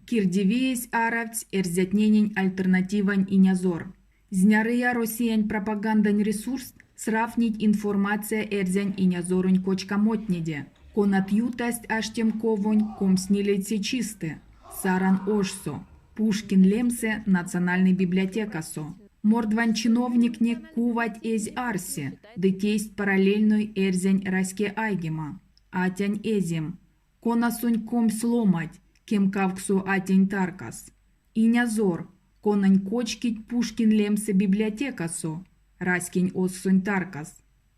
Кирдивиесь аравтсь эрзятненень альтернативань инязор. Знярыя Россиянь пропагандань ресурст сравтнить информация эрзянь инязоронь кочкамотнеде, конат ютасть аштемковонь комсьнилеце чистэ, Саран ошсо, Пушкин лемсэ Национальной библиотекасо. Мордвань чиновниктне кувать эзть арсе ды тейсть параллельной эрзянь раськеайгема, Атянь эзем, конасонть 20 ломанть, кемкавксо атянь таркас. Инязор, конань кочкить Пушкин лемсэ библиотекасо, Раськень озксонь таркас.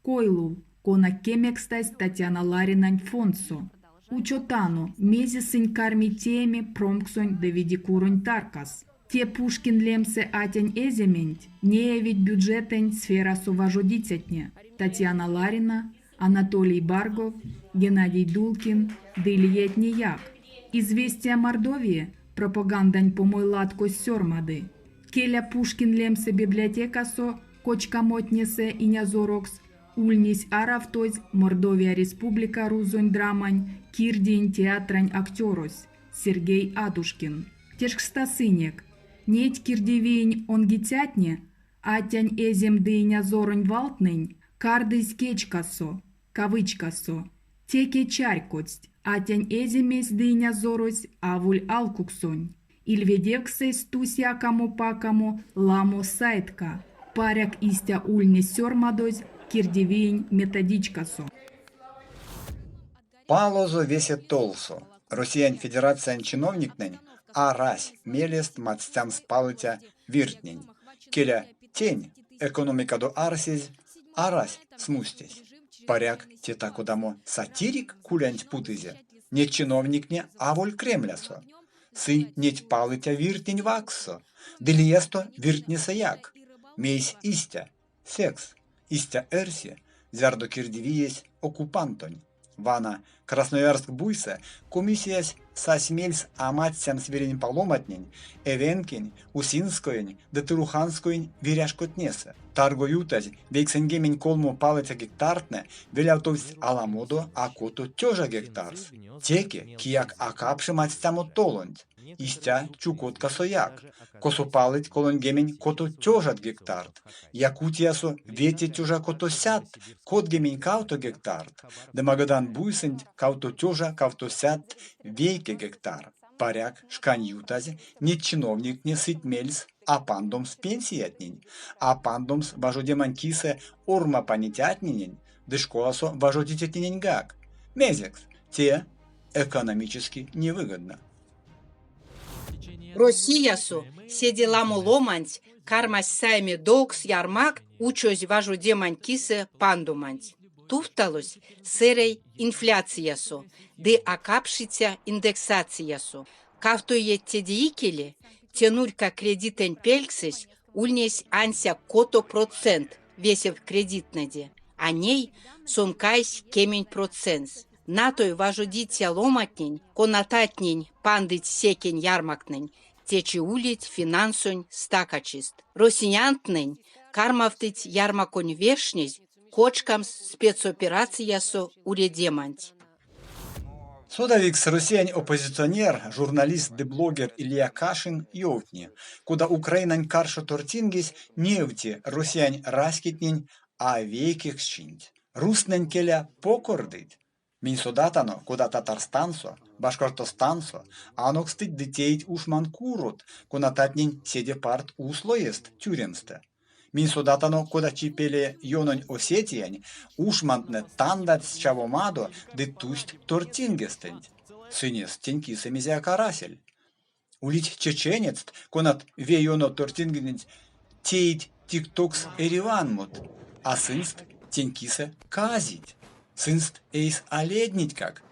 Койлув, кона кемекстазь Татьяна Ларинань фондсо. Учотано, мезе сынь кармить тееме промксонь ды видекуронь таркас. Те Пушкин лемсэ атянь эзементь неявить бюджетэнь сферасо важодицятне Татьяна Ларина, Анатолий Баргов, Геннадий Дулкин ды лиятнеяк. Известия Мордовии пропагандань помойлаткось сёрмады: Келя Пушкин лемсэ библиотекасо кочкамотнесэ инязорокс ульнесь аравтозь Мордовия Республика рузонь драмань кирдиень театрань актёрось Сергей Адушкин. Тешкстасынек, неть кирдивиень онгицятне атянь эзем ды инязоронь валтнэнь кардызь кечкасо, кавычкасо, теке чарькодсть, атянь эземесь ды инязорось аволь алкуксонь. Ильведевксэсь тусь якамо-пакамо ламо сайтка. Паряк истя ульнесь сёрмадозь кирдивиень методичкасо. Палозо весе толсо. Россиянь Федерациянь чиновниктнень арась мелест мадстямс палыця виртнень. Келя, тень, экономикадо арсезь, арась смустесь. Паряк, те та-кодамо сатирик кулянть путызе? Неть чиновниктне аволь Кремлясо. Сынь неть палыця виртнень вакссо, ды лиясто виртнесэяк. Мейсь истя? Секс, истя эрси, зярдо кирдивиесь оккупантонь. Вана Красноярск буйсэ комиссиясь сась мельс а мадстямс велень паломатнень Эвенкень, Усинскоень ды Туруханскоень виряшкотнесэ. Тарго ютазь 93 палыця гектартнэ велявтовсть аламодо а кото тёжа гектарс. Теке кияк а капши мадстямо толонть. Истя Чукоткасояк, косо палыть 36 тёжат гектарт, Якутиясо вете тёжа котосядт кодгемень кавто гектарт ды Магадан буйсэнть кавто тёжа кавтосядт вейке гектар. Паряк, шкань ютазь, неть чиновниктне сыть мельс а пандомс пенсиятнень, а пандомс важодемань кисэ ормапаницятненень ды школасо важодицятнененьгак. Мезекс? Те экономически невыгодно. Россиясо седе ламо ломанть кармасть сайме долкс ярмакт учозь важодемань кисэ пандоманть. Тувталось сэрей инфляциясо ды а капшиця индексациясо. Кавто иеть теде икеле те нурька кредитэнь пельксэсь ульнесь ансяк кото процентт весе кредиттнэде, а ней сон кайсь кемень процентс. Натой важодиця ломантнень, конататнень пандыть секень ярмактнень, течи улить финансонь стакачист. Россиянтнэнь кармавтыть ярмаконь вешнезь кочкамс спецоперациясо уредеманть. Содавикс Россиянь оппозиционер, журналист ды блогер Илья Кашин ёвтни, кода Украинань каршо тортингесь невти Россиянь раськетнень авейкексчинть. Рузтнэнь келя покордыть. Минь содатано, кода Татарстансо, Башкортостансо анокстыть ды теить ушманкурот, конататнень седе парт условияст тюремстэ. Минь содатано, кода чипеле ёнонь Осетиянь ушмантнэ тандадсть чавомадо ды тусть тортингестэнть. Сынест тень кисэ мезеяк арасель. Улить чеченецт, конат ве ёно тортингенть теить тиктокс эриванмот, а сынст тень кисэ казить. Сынст эйс а леднитькак,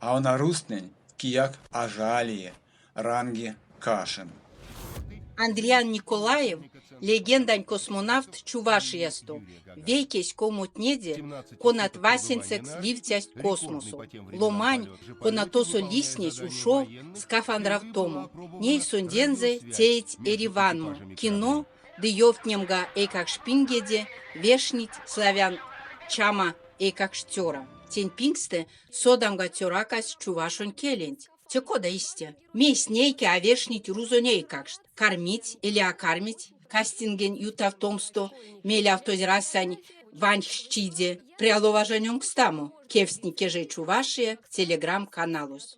а вана рузтнэнь кияк а жали, ранги Кашин. Андриян Николаев, легендань космонавт Чувашиясто, вейкесь колмотнеде, конат васенцекс ливтясть космосов. Ломань, кона тосо лиснесь ушов скафандравтомо. Ней сондензэ теить эриванмо, кино ды ёвтнемга эйкакшпингеде вешнить славян чама эйкакш цёра. Тень пингстэ содамга цёракась чувашонь келенть. Те кода истя? Мейсь нейке а вешнить рузонь эйкакшт? Кармить эли а кармить кастингень ютавтомсто мелявтозь расань ваньксчиде пряловажань онкстамо? Кевкстни Кежей Чувашия телеграм-каналось.